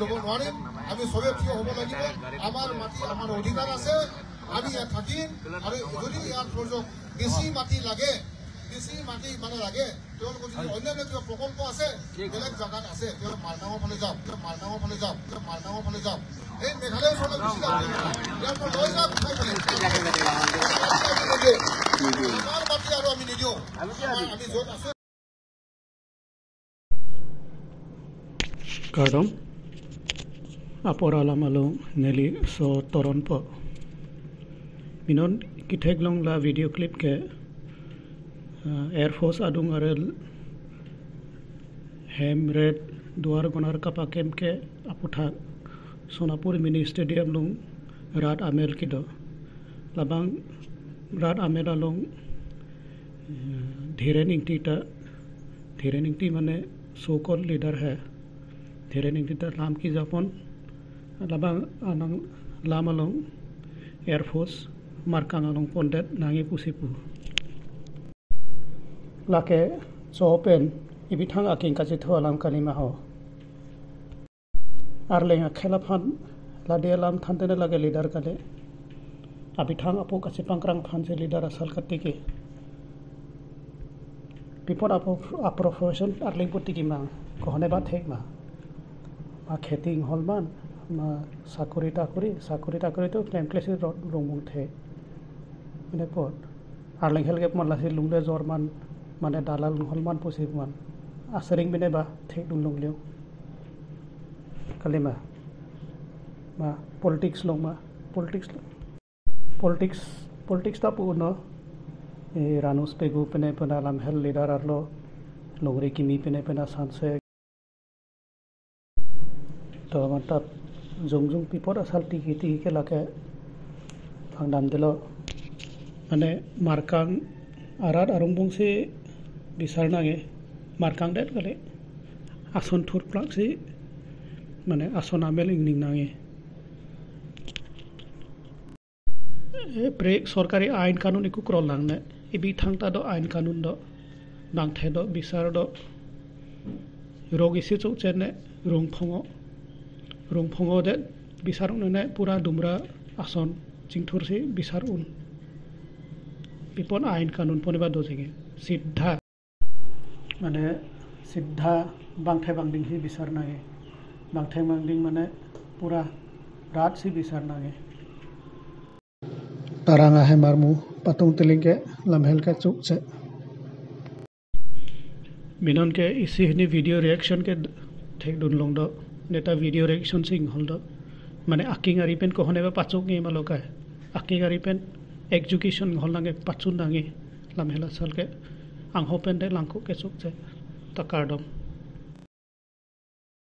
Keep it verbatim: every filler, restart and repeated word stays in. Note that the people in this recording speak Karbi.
ল'ব নোৱাৰিম। আমি সবে থিয় হ'ব লাগিব। আমাৰ মাটি, আমাৰ অধিকাৰ আছে, আমি ইয়াত থাকিম। আৰু যদি ইয়াৰ প্ৰয়োজন বেছি মাটি লাগে, বেছি মাটি মানে লাগে, তেওঁলোকৰ যদি অন্যান্য কিবা প্ৰকল্প আছে, বেলেগ জাগাত আছে, তেওঁ মাৰগাঁৱৰ ফালে যাওক, তেওঁ মাৰগাঁৱৰ ফালে যাওক, তেওঁ মাৰগাঁৱৰ ফালে যাওক। এই মেঘালয় চৰকাৰ গুচি যাওক, ইয়াৰ পৰা লৈ যাওক, উঠাই পেলাই। আমাৰ মাটি আৰু আমি নিদিওঁ। আমাৰ, আমি য'ত আছো। Kardom. Apor alam along neli so toronpo. Minon ketheklong la video clip ke, ah, Air Force adung arel hem red duar gonar kapakem ke aputhak Sonapur Mini Stadium along rat amel kedo. Labang rat amel along, eh, Dhiren Ingti ta, Dhiren Ingti mane so-called leader hai. Dhiren Ingti ta lam kejapon, labang anang lam along Air Force markang along pondet nangji pusi pu. Lake cho pen, ibithang aking kachethu alam kalima ho. Arleng akhel aphan lade alam thantene lake leader kali. Abithang apo kachepangkrang aphan si leader asal katiki. Pipon apo, a-profession arleng pu tiki mang. Kohone ba thek ma. Ma kheti inghol man, ma sakuri takuri, sakuri takuri to klemkle si rot rongmung the. Mane pot. Arleng hel kep man lasi lungle jor man, mane dalal inghol man pusi man. Asering bine ba thekdun longle. Kalima. Ma politics along ma, politics, politics, politics ta pu uno. E Ranus Pegu pine pina lamhel leader arlo, longri kimi pine pina sanse. To mantap jongjung pipot asal tiki tiki ke lake pangdam delo. Mane markang arat arong bong si bisar nangji, markang det kali. Ason thurplak si, mane ason amel ingning nangji. E, pre sorkari ain kanun iku krol lang ne. Ibithang ta do ain kanun do. Bangthe do, bisar do. Rong isi chokche ne, rong phongo. Rong phongo det, bisar un ne, pura dumra ason chingthur si bisar un. Pipon ain kanun pon ba do jenge. Siddha. Mane siddha bangthe bangding hi bisar nangji. Bangthe bangding mane pura rat si bisar nangji. Tarang ahem armu patung tiling ke lamhel ke chukche. Minon ke isi hini video reaction ke thekdun long do. Neta video reaction si inghol do. Mane aking ari pen kohone ba pachok nge malokai. Aking ari pen execution inghol nangji, pachun nangji. Lamhel asal ke angho pen de langkok ke chukche. Ta kardom.